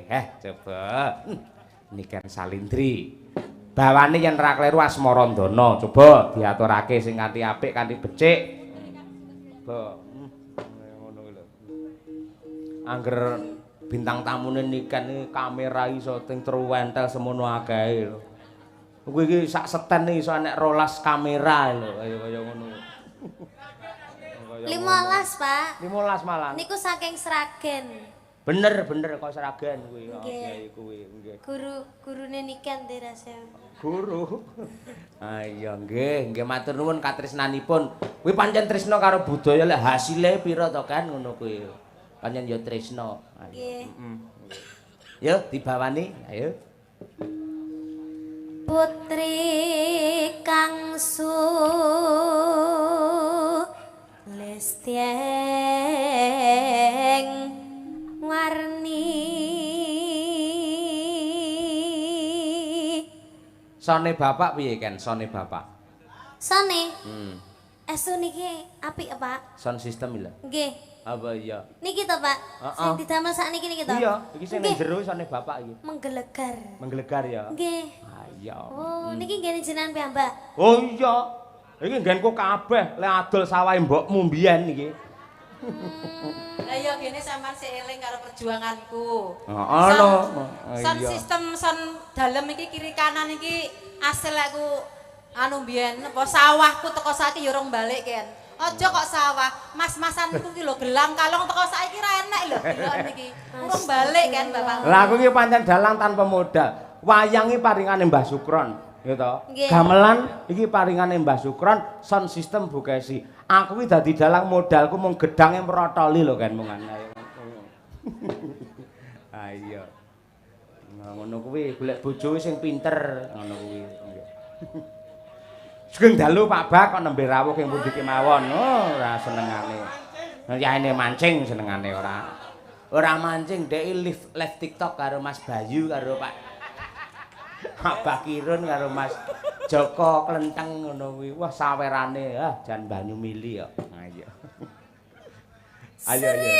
Coba. Niken Salindri. Bawane yen ra kleru Asmarandana. Coba diaturake sing kanthi apik, kanthi becik. Coba. Ngono kuwi lho. Angger bintang tamune Niken iki kamera iso ting truwentel semono akehe lho. Kuwi iki sak seten iso enek 12 kamera lho, kaya ngono. 15, Pak. 15 malah. Niku saking Sragen. Bener, bener kok Sragen kuwi. Nggih, kuwi nggih. Guru gurune Niken terase. Guru. Ah iya nggih, nggih matur nuwun katresnanipun. Kuwi pancen tresna karo budaya lek hasile pira to kan ngono kuwi. Pancen ya tresna. Nggih. Heeh. Yo dibawani, ayo. Putri kang sulistyeng warni. Sone bapak piye Ken? Sone bapak. Sone? Estu niki apik Pak. Sound system lho. Nggih. Apa iya? Niki to, Pak. Sing didamel sakniki niki to. Iya, iki sing ning jero sone bapak iki. Menggelegar. Menggelegar ya. Nggih. Ah iya. Oh, niki nggene jenengan piyambak. Oh iya. Iki nggenku kabeh lek adol sawahe mbokmu mbiyen iki. Lah iya gene sampean sik eling karo perjuanganku. Heeh lho. Sound system sound dalem iki kiri kanan iki asil aku anu mbiyen apa sawahku teko saiki ya urung balik Ken. Aja kok sawah, mas-masanku ki lho gelang kalong teko saiki ra enek lho deloken iki. Urung balik kan Bapak. Lah aku iki pancen dalang tanpa modal. Wayang iki paringane Mbah Sukron, ya to. Gamelan iki paringane Mbah Sukron, sound system Bu Kesi. Aku iki dadi dalang modalku mung gedange mrotoli lho kan mung ayo. Ayo. Ngono kuwi golek bojo sing pinter ngono kuwi. Sugeng dalu Pak Bak kok nembe rawuh ing pundi kemawon. Oh, ora senengane. Yaene mancing senengane ora. Ora mancing dhek live live TikTok karo Mas Bayu karo Pak Abah Kirun karo Mas Joko Klenteng ngono kuwi. Wah sawerane ah jan banyu mili kok. Ayo. Ayo ayo.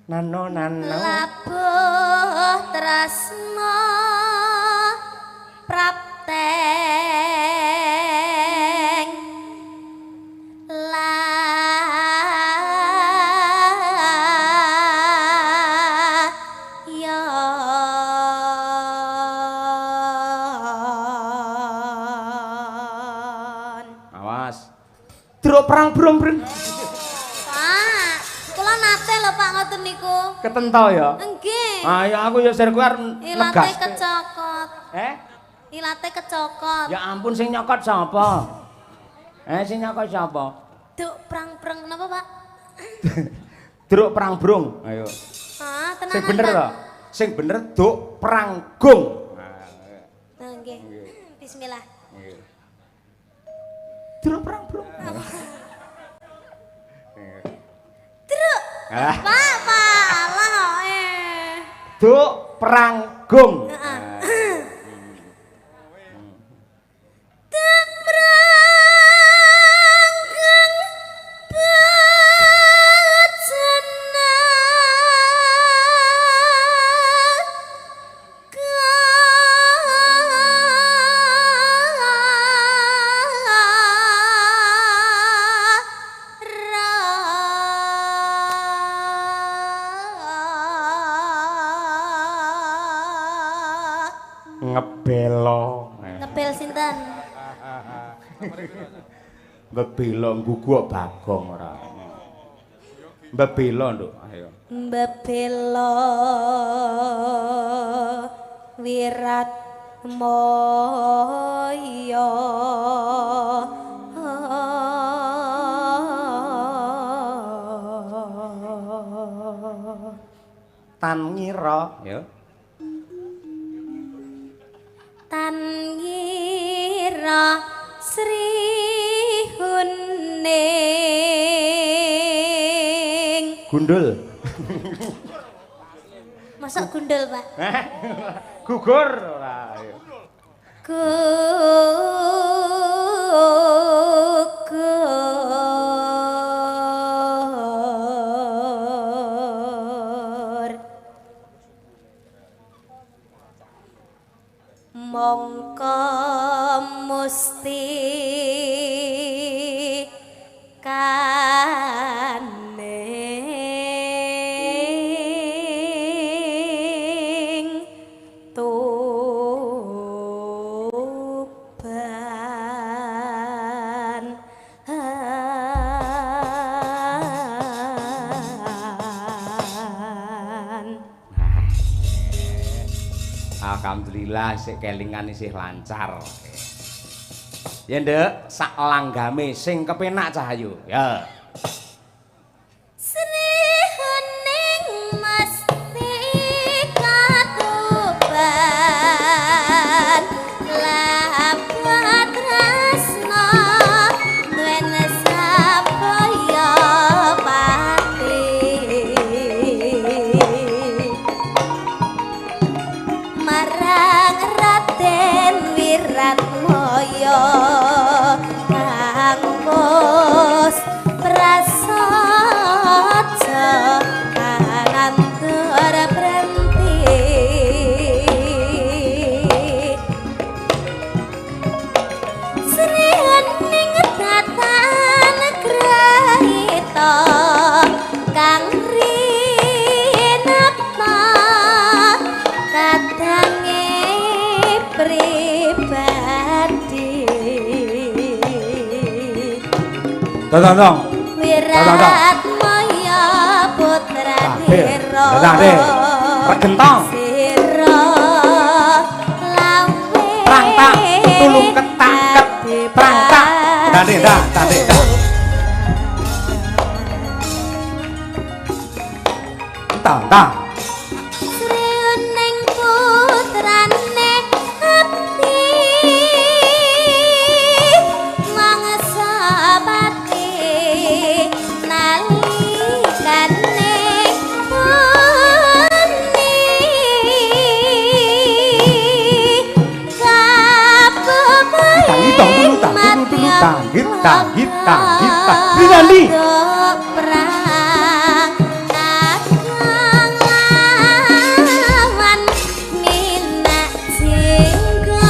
Nano nano labuh tresna prapteng layon. Awas truk perang brung brung. Ketento ya? Nggih. Ayo aku ya sir kuwi arep ilate kecokot. Eh? Ilate kecokot. Ya ampun sing nyokot sapa? Sing nyokot sapa? Duk prang-prang napa, Pak? Druk prang brung. Ayo. Ah, tenanan. Sing bener to? Sing bener duk prang gung. Nah, nggih. Bismillah. Nggih. Druk prang brung. Druk. Pak, Pak, Allah eh. Duk prang gung. Duk prang gung bajana Ngebelo. Ngebel sinten? Mbebelo nggugu Bagong ora. Mbebelo, Nduk. Ayo. Mbebelo wirat moyo. Tan ngira, ya. Putra Sri Huning. Gundul. Masa gundul, Pak? Gugur ora. Gugur. Mongko musti kaning Tuban. Alhamdulillah sik kelingan isih lancar. Ya nduk, sak langgame sing kepenak Cahayu. Ya. Sri Huning mesti katuban lapat tresna duwen sabaya pati marang Raden Wiratmaya kang wis prasaja kanantur brenti. Sri Huning datan grahita kang rinata kadange pribadi. Tong. Wiratmaya putra Dira. Regentong. Sira lawe. Prang tak tulung ketak ket. Prang tak. Tande dah, tande dah. Tang tang. Sri Huning putrane abdi mangsa pati nalikane puni Tang tulu tang tulu tulu tang hit tang hit tang hit tang. Rinaldi. Perang kakang lawan minak jingga.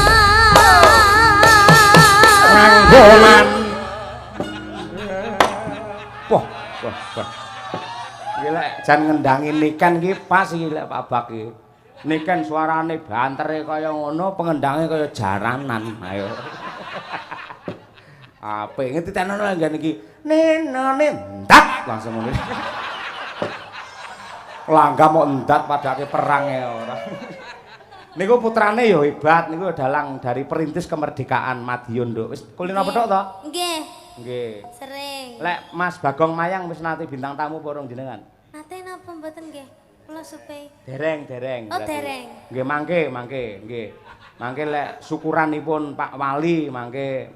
Ranggoman. Wah, wah, wah. Iki lek jan ngendangi Niken iki pas iki lek Pak Bak iki. Niken suarane bantere kaya ngono, pengendange kaya jaranan. Ayo. Apik ngerti tenono nggen iki. Nenone ndat langsung ngono. Langgam kok ndat padake perang ya ora. Niku putrane ya hebat, niku dalang dari perintis kemerdekaan Madiun, Nduk. Wis kulino petuk to? Nggih. Nggih. Sering. Lek Mas Bagong Mayang wis nate bintang tamu apa urung jenengan? Nate napa mboten nggih? Kula supe. Dereng, dereng. Oh, dereng. Nggih, mangke, mangke, nggih. Mangke lek syukuranipun Pak Wali mangke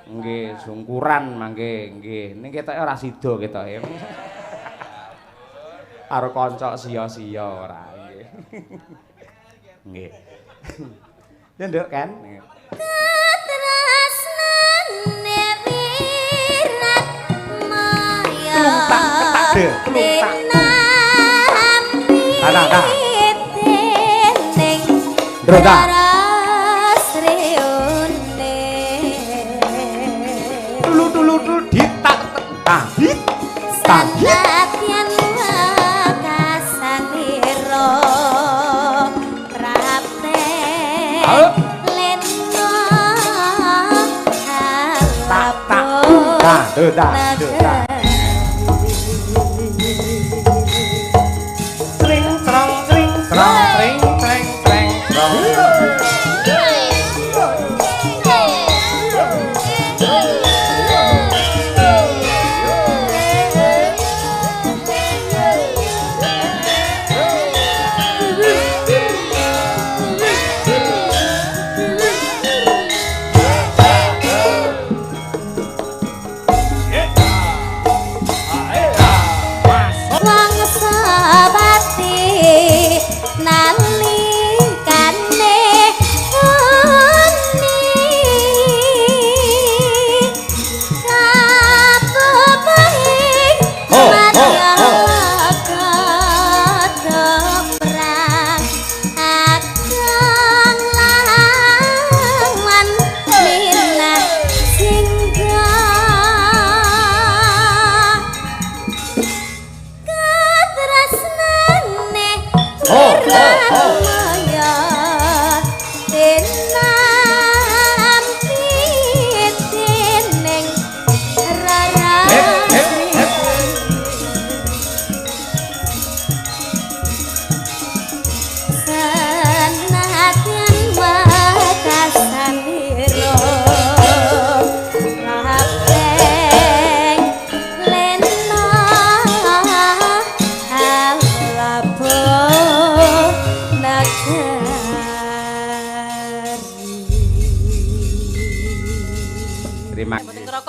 nggih sungkuran mangke nggih. Ning ketoke ora sida ketoke. Karo kanca sia-sia ora nggih. Nggih. Ya nduk kan. Katresnane Wiratmaya. Telung tak ketak de, telung tak. Tah tah. Ndro ta. Tulu tulu tulu ditak tahit tahit. Sanadyan wekasanira prapte lena Tak tak ta do ta do ta. Tring trong tring trong tring treng treng trong.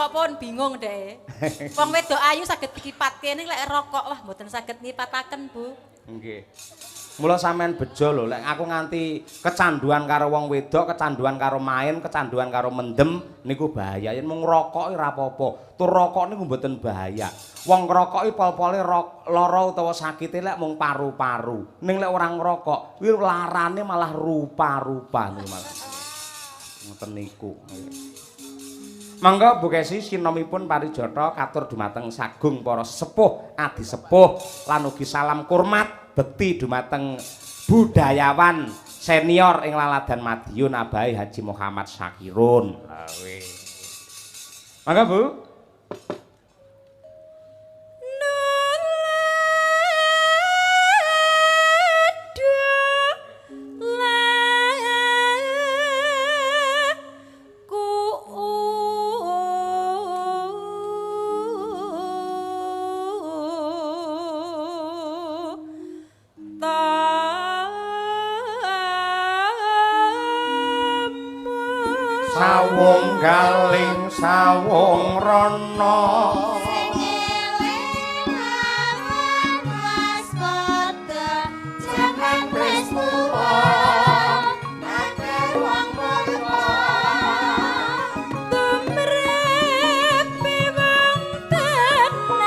rokok pun bingung deh. Wong wedok ayu saged dikipatke ning lek rokok wah mboten saged ngipataken, Bu. Nggih. Mula sampean bejo lho, lek aku nganti kecanduan karo wong wedok, kecanduan karo main, kecanduan karo mendem niku bahaya. Yen mung ngrokok ora apa-apa. Tur rokok niku mboten bahaya. Wong ngrokoki pol-pole lara utawa sakite lek mung paru-paru. Ning lek ora ngrokok, kuwi larane malah rupa-rupa niku malah. Ngoten niku. Monggo Bu Kesi sinomipun parijata katur dumateng sagung para sepuh adi sepuh lan ugi salam kurmat bekti dumateng budayawan senior ing Laladan Madiun Abai Haji Muhammad Syakirun. Monggo Bu. Sawung galing sawung rono sing eling aran waspada jaman wis tuwa akeh wong murka tumrepe wong tenan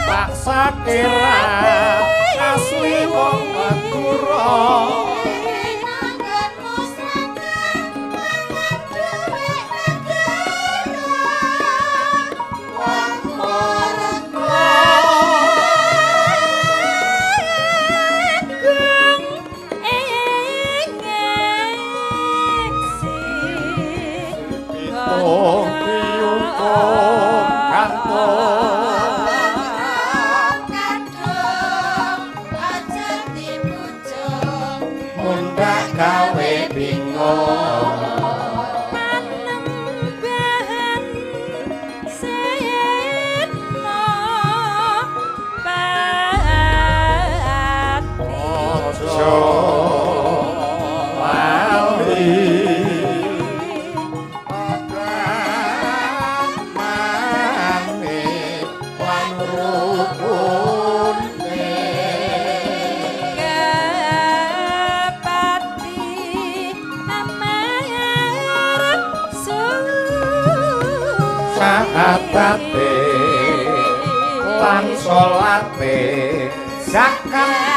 tak sakira asli wong Madura. Sahatate lan salate zakat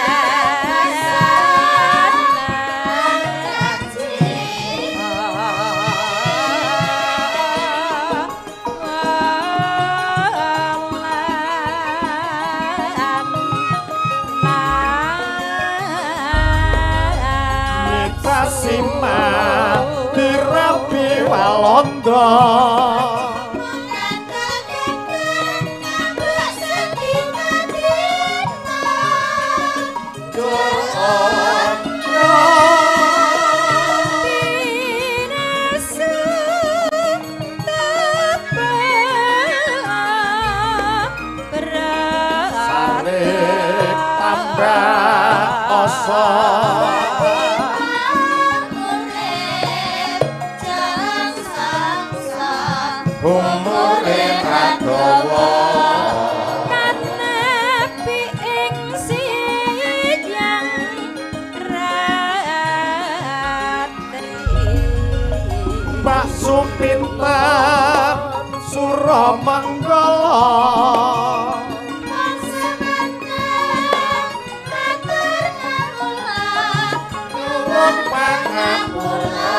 Sima dirabi Walanda. Supinter Suramanggala nuwun pangapura.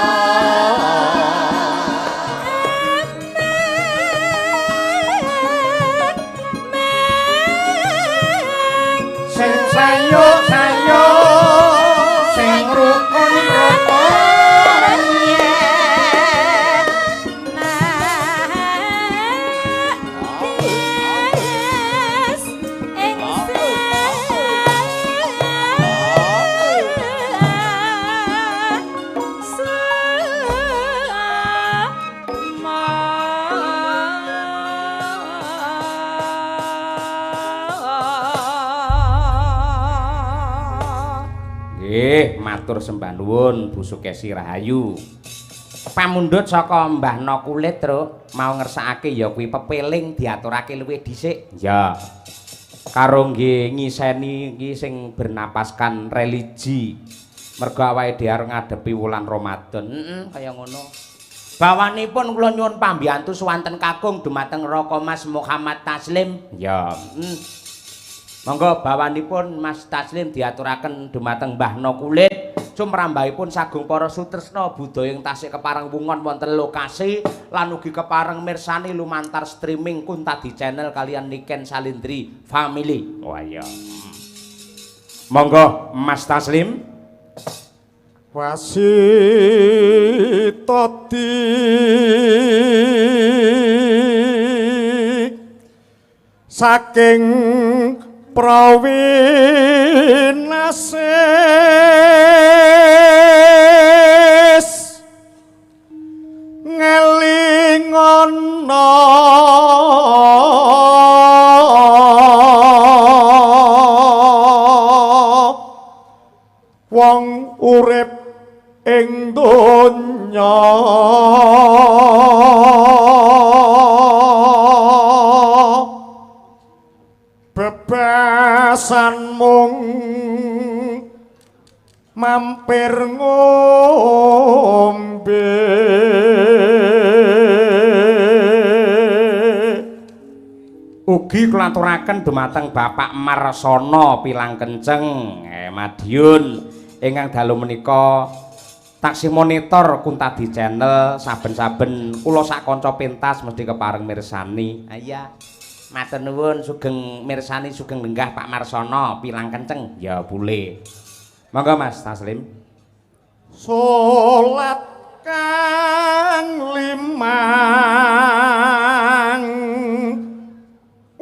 Sing sayo-sayo sing rukun-rukun matur sembah nuwun Bu Sukesi Rahayu. Pamundhut saka Mbah No Kulit, Truk, mau ngersakake ya kuwi pepeling diaturake luwih dhisik. Ya. Karo nggih ngiseni iki sing bernapaskan religi. Mergo awake dhewe arep ngadepi wulan Ramadan. Heeh, kaya ngono. Bawanipun kula nyuwun pambiyantu suwanten kakung dumateng Raka Mas Muhammad Taslim. Ya. Monggo bawanipun Mas Taslim diaturaken dumateng Mbah No Kulit. Sumrambahipun sagung para sutresna budaya ing tasih kepareng wungon wonten lokasi lan ugi kepareng mirsani lumantar streaming Kuntadi Channel kalian Niken Salindri Family. Wah iya. Monggo Mas Taslim. Wasitati saking prawinasis ngelingono wong urip ing donya bebasan mung mampir ngombe. Ugi kula aturaken dumateng Bapak Marsono Pilang Kenceng Madiun ingkang dalu menika taksih monitor Kuntadi Channel saben-saben kula sak kanca pentas mesti kepareng mirsani. Iya. Matur nuwun sugeng mirsani sugeng lenggah Pak Marsono Pilang Kenceng. Ya boleh. Monggo Mas Taslim. Salat kang limang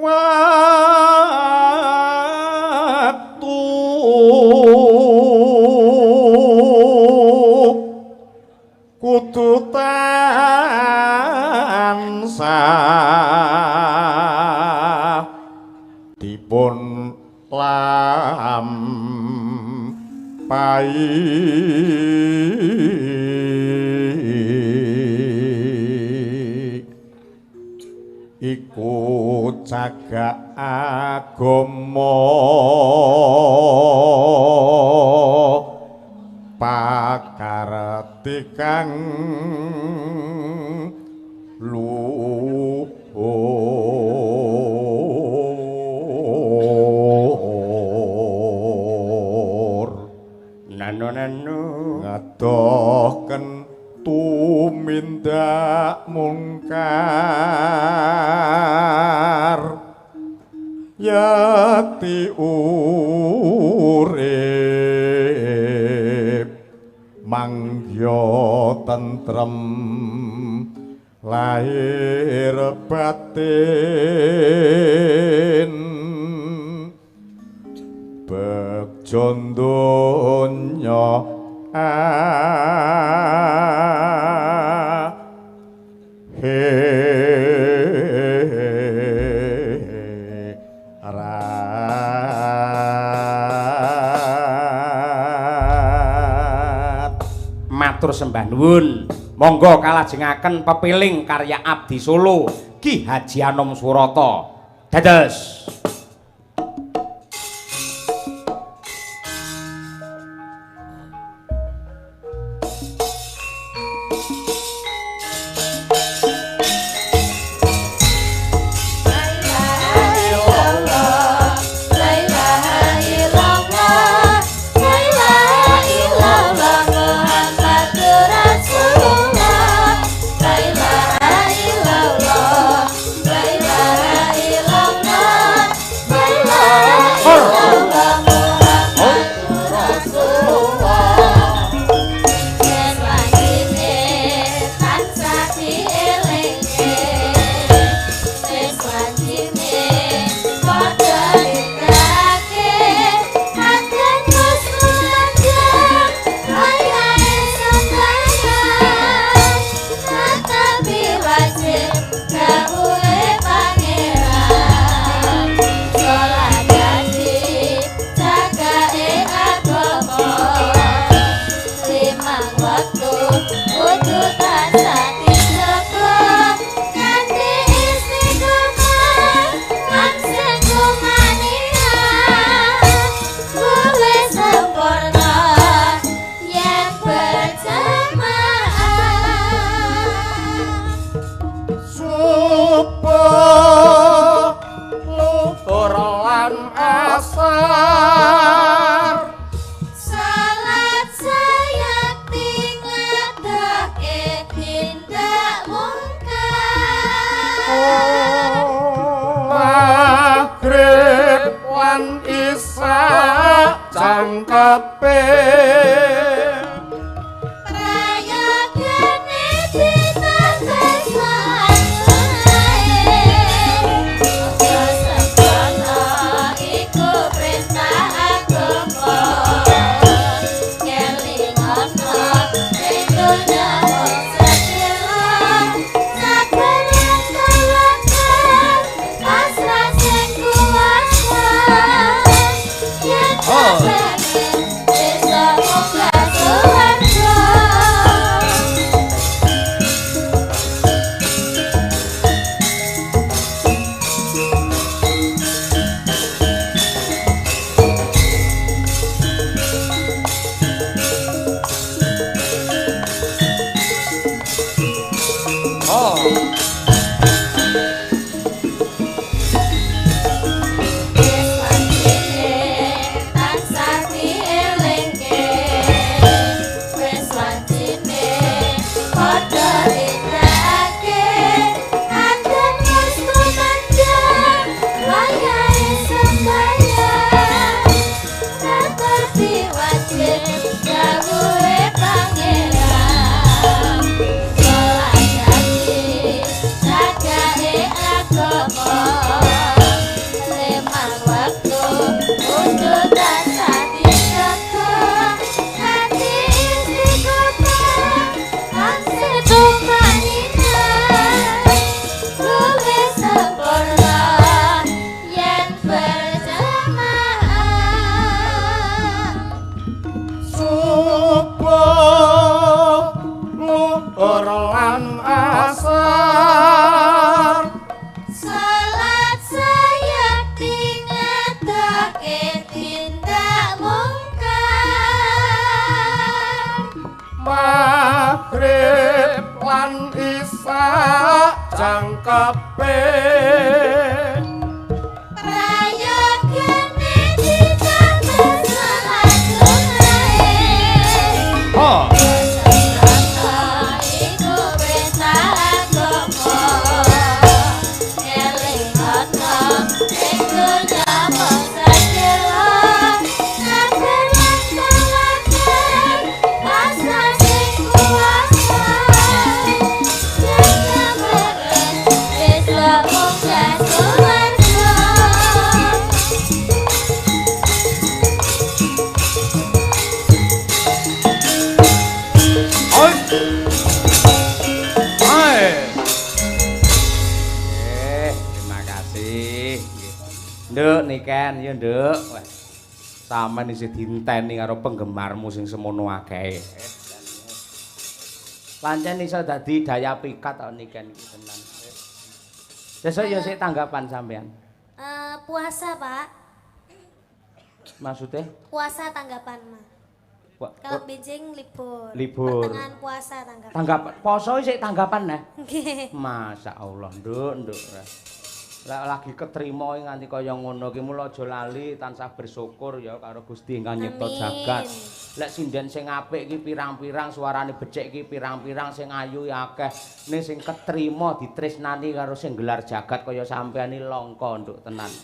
waktu kudu tansah dipun lampahi iku cagak agama pakarti kang luhur. Nano nano ngadohken tumindak mungkar yati urip mangya tentrem lahir batin begja donya akhirat. Matur sembah nuwun. Monggo kalajengaken pepiling karya Abdi Solo Ki Haji Anom Surata. Dados. La ilaha illallah, la ilaha illallah. asar. Salat sayakti ngadake tindak mungkar. Maghrib lan isya jangkepe. Prayogane ditates ae. Aja sembrono iku perintah agama. Kelingono ing donya wong sedelo. Sabar lan tawakal pasrah sing kuwasa. Yen kepengen besok munggah suwarga. Oh. Wis wancine tansah dielingke. Wis wancine padha tindakake. Adem wis tumandang wayahe sembayang. Netepi wajib dawuhe Pangeran. Salat dadi jagake agama. Limang waktu untuk tansah dijaga. Hati istiqomah tansah tumaninah. Luwih sempurna yen berjamaah. Subuh luhur lan asar. Salat sayakti ngadake tindak mungkar. Maghrib lan isya jangkepe. Prayogane ditates salat sunnahe. Oh. Sembrono iku perintah agama. Elingono ing donya mung sedelo. Sabar lan tawakal pasrah sing kuwasa. Yen kepengen besok munggah suwarga. Oi. Hai. Terima kasih. Nduk Niken, ya Nduk. Wah. Sampeyan isih dienteni karo penggemarmu sing semono akehe. Pancen iso dadi daya pikat kok Niken iki tenan. Sesuk ya sik tanggapan sampean. Puasa, Pak. Maksudnya? Puasa tanggapan, Mas. Kalau benjing libur. Libur. Pertengahan puasa tanggapan. Tanggapan poso sik tanggapan nah. Nggih. Masya Allah, Nduk, Nduk. Lek lagi ketrima nganti kaya ngono ki mula aja lali tansah bersyukur ya karo Gusti ingkang nyipta jagat. Lek sinden sing apik ki pirang-pirang suarane becik ki pirang-pirang sing ayu ya akeh. Ning sing ketrima ditresnani karo sing gelar jagat kaya sampean iki langka, Nduk, tenan.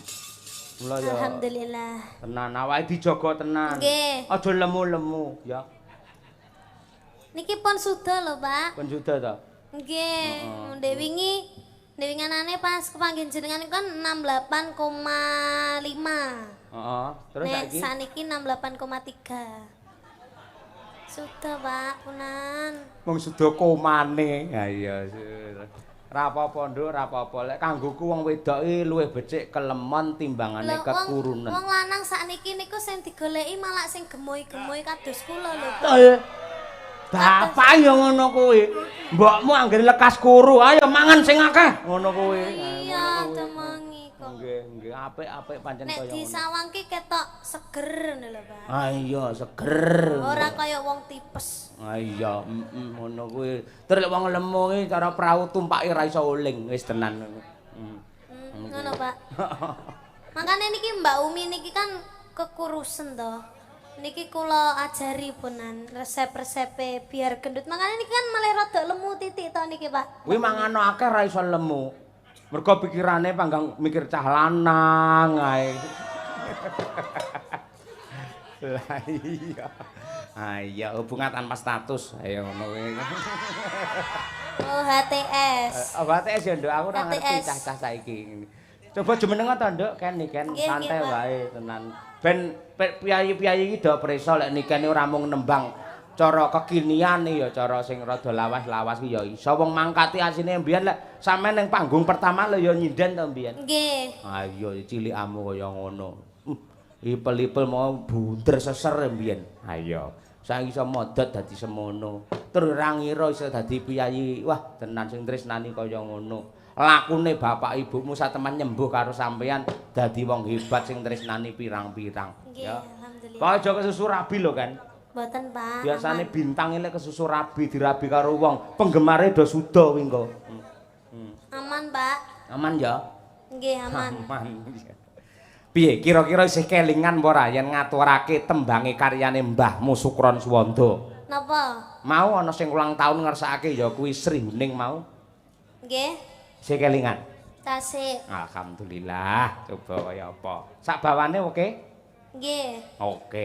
Mula ya Alhamdulillah. Tenan awake dijaga tenan. Nggih. Aja lemu-lemu ya. Niki pun suda lho, Pak. Pun suda ta? Nggih, ndek wingi ndek winganane pas kepanggih jenengan iku kan 68,5. Heeh, terus Nek saiki saniki 68,3. Sudah, Pak, punan. Wong suda komane. Ha iya. Ra apa-apa, Nduk, ra apa-apa. Lek kanggoku wong wedok iki luwih becik kelemon timbangane Lho, wong kekurunen. wong lanang sakniki niku sing digoleki malah sing gemoy-gemoy kados kula lho, Pak. Bapak ya ngono kuwi. Mbokmu anggere lekas kuru, ayo mangan sing akeh. Ngono kuwi. Iya, temengi kok. Nggih, nggih, apik-apik pancen Nek kaya ngono. disawang ki ketok seger ngono lho, Pak. Ah iya, seger. Ora kaya wong tipes. Ah iya, ngono kuwi. Terus lek wong lemu ki cara prau tumpake ra iso uling, wis tenan. Ngono, Pak. Makane niki Mbak Umi niki kan kekurusen to. Niki kula ajari punan resep-resepe biar gendut. Makane niki kan malah rada lemu titik to niki, Pak. Kuwi mangano akeh ra iso lemu. Mergo pikirane panggang mikir cah lanang ae. Lah iya. Ah iya, hubungan tanpa status. Ayo ngono kuwi. Oh, HTS. Oh, HTS ya, Nduk. Aku ora ngerti cah-cah saiki. Coba jumeneng to, Nduk, ken niken santai wae tenan. Ben piyayi-piyayi iki do preso lek nikene ora mung nembang cara kekinian ya cara sing rada lawas-lawas ki ya iso. Wong mangkati asine mbiyen lek sampean ning panggung pertama lho ya nyinden to mbiyen. Nggih. Ah iya cilikamu kaya ngono. Ipel-ipel mau bunder seser mbiyen. Ha iya. Saiki iso modot dadi semono. Terus ora ngira iso dadi piyayi. Wah, tenan sing tresnani kaya ngono. Lakune bapak ibumu sateman nyembuh karo sampeyan dadi wong hebat sing tresnani pirang-pirang. Nggih, alhamdulillah. Kok aja kesusu rabi lho kan. Mboten, Pak. Biasane bintang lek kesusu rabi dirabi karo wong, penggemare do suda kuwi engko. Aman, Pak. Aman ya? Nggih, aman. Aman. Piye kira-kira isih kelingan apa ora yen ngaturake tembange karyane Mbahmu Sukron Suwanda? Napa? Mau ana sing ulang tahun ngersakake ya kuwi Sri Huning mau. Nggih. Isih kelingan? Tasik. Alhamdulillah, coba kaya apa. Sak bawane oke? Nggih. Oke.